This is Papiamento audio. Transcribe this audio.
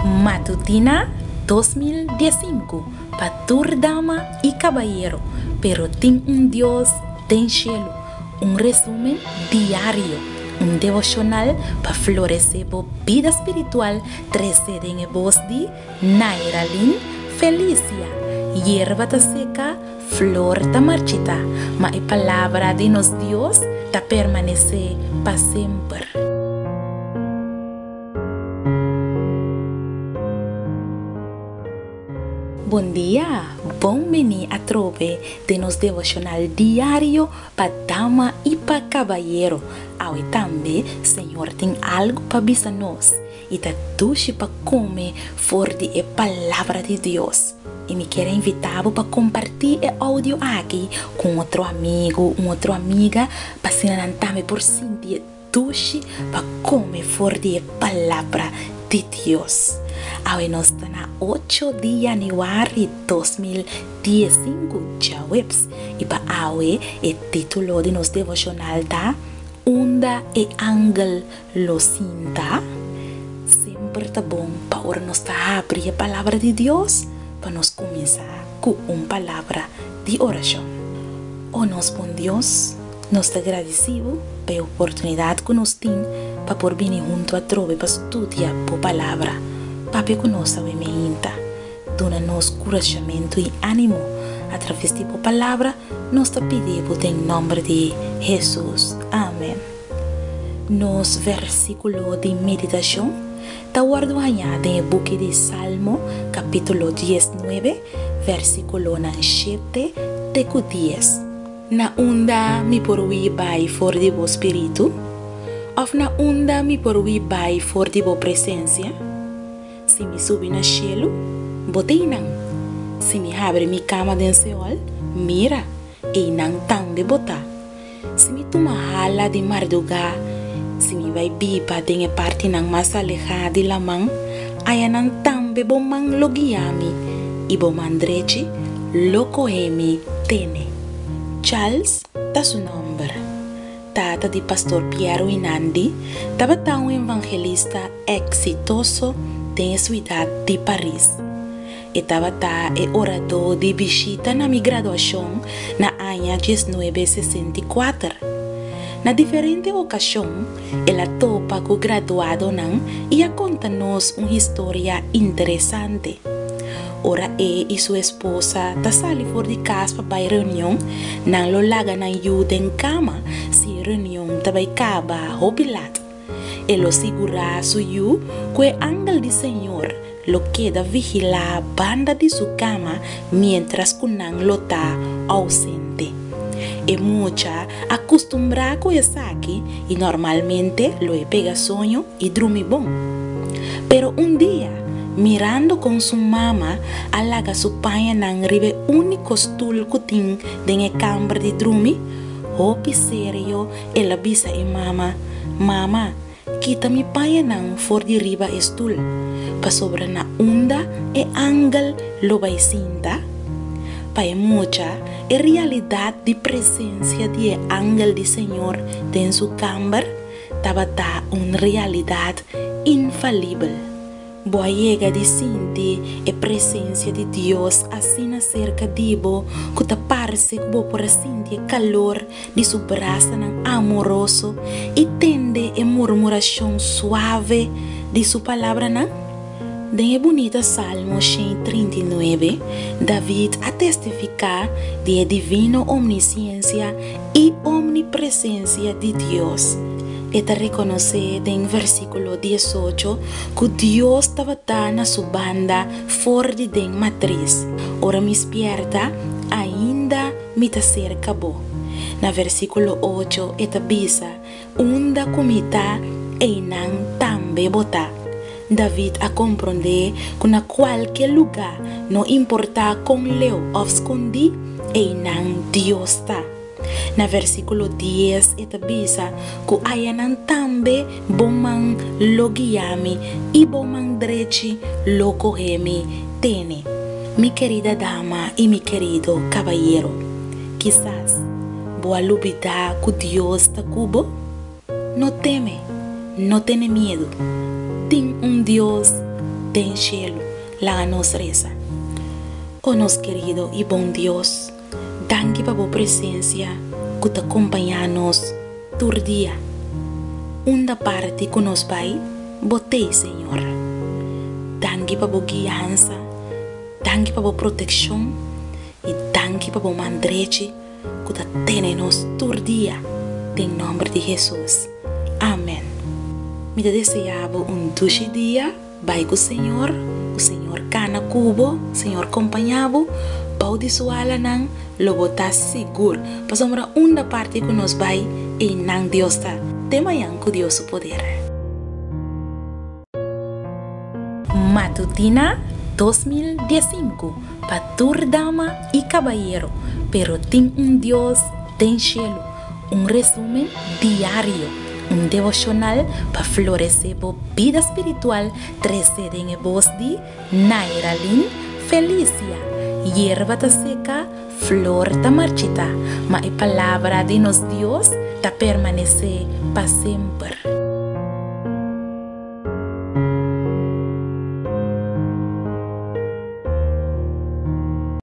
Matutina 2015 pa tur dama i kabayero, pero tin un Dios den shelu. Un resumen diario, un devoshonal pa floresé bo bida spiritual trese den e bos di Nairalyn Felicia. Yerba ta seka, flor ta marchitá, ma e palabra di nos Dios ta permanesé pa semper. Bon dia! Bon bini atrobe den nos devoshonal diario pa dama i pa kabayero. Awe tambe Señor tin algu pa bisa nos i ta dushi pa kome for di e Palabra di Dios. I mi kier a invitá bo pa kompartí e oudio aki ku un otro amigu, un otro amiga, pa asina nan tambe por sinti e Dushi pa come for di e Palabra di Dios. Awe nos ta na ocho di januari 2015, djaweps, i pa awe e titulo di nos devocional ta, Unda e Angel Lo Sinta? Semper ta bon pa ora nos ta habri e Palabra di Dios pa nos cuminsa cu un palabra di oracion. O nos bon Dios, Nos ta gradisí bo pa e oportunidat ku nos tin pa por bini huntu atrobe pa studia bo Palabra. Papia ku nos awe meinta. Duna nos kurashamentu i ánimo atraves di bo Palabra, nos ta pidi bo den nòmber di Hesus. Amen. Nos vèrsikulo di meditashon ta wòrdu hañá den e buki di Salmo kapítulo diesnuebe, vèrsikulonan shete te ku dies. Na unda mi por hui bai for di bo spiritu? Òf na unda mi por hui bai for di bo presensia? Si mi subi na shelu, bo ta einan. Si mi habri mi kama den Seol, mira, einan tambe bo ta. Si mi tuma hala di mardugá, si mi bai biba den e partinan mas alehá di laman, ayanan tambe bo man lo guia mi, i bo man drechi lo kohe mi tene. Charles ta su nòmber. Tata di Pastor Pierre Winandy tabata un evangelista eksitoso den e suidat di Paris. E tabata e oradó di bishita na mi graduashon na aña diesnuebe sesenta i kuater. Na diferente okashon el a topa ku graduadonan i a konta nos un historia interesante. Ora e i su esposa ta sali for di kas pa bai reunion, nan lo laga nan yu den kama si e reunion ta bai kaba hopi lat. E lo sigurá su yu ku e angel di Señor lo keda vigilá banda di su kama miéntras ku nan lo ta ousente. E mucha a kustumbrá ku esaki i normalmente lo e pega soño i drumi bon. Pero un dia, mirando kon su mama a laga su pañanan riba e úniko stul ku tin den e kamber di drumi, hopi serio el a bisa e mama, Mama, kita mi pañanan for di riba e stul, pasobra na unda e angel lo bai sinta? Pa e mucha, e realidat di presensia di e angel di Señor den su kamber tabata un realidat infalibel. Bo a yega di sinti e presensia di Dios asina serka di bo ku ta parse ku bo por a sinti e kalor di su brasanan amoroso i tende e murmurashon suave di su palabranan? Den e bunita Salmo 139, David a testifiká di e divino omnisiensia i omnipresensia di Dios. E ta rekonosé den versíkulo diesocho ku Dios tabata na su banda for di den matris. Ora mi spièrta, ainda mi ta serka bo. Na versíkulo ocho e ta bisa, Unda ku mi ta, einan tambe bo ta. David a komprondé ku na kualke lugá, no importá kon leu òf skondí, einan Dios ta. Na versíkulo dies e ta bisa ku ayanan tambe bo man lo guia mi i bo man drechi lo kohe mi tene. Mi kerida dama i mi kerido kabayero, kisas bo a lubidá ku Dios ta ku bo? No teme, no tene miedu. Tin un Dios den shelu. Laga nos resa. O nos kerido i bon Dios, danki pa bo presensia ku ta kompañá nos tur dia. Unda parti ku nos bai, bo t'ei, Señor. Danki pa bo guiansa, danki pa bo protekshon i danki pa bo man drechi ku ta tene nos tur dia den nòmber di Hesus. Amen. Mi ta deseá bo un dushi dia. Bai ku Señor, ku Señor kana ku bo, Señor kompañá bo, bou di su alanan lo bo ta sigur, pasobra unda parti ku nos bai, einan Dios ta. Te mañan ku Dios su poder. Matutina 2015 pa tur dama i kabayero, pero tin un Dios den shelu. Un resumen diario, un devoshonal pa floresé bo bida spiritual trese den e bos di Nairalyn Felicia. Yerba ta seka, flor ta marchitá, ma e palabra di nos Dios ta permanesé pa semper.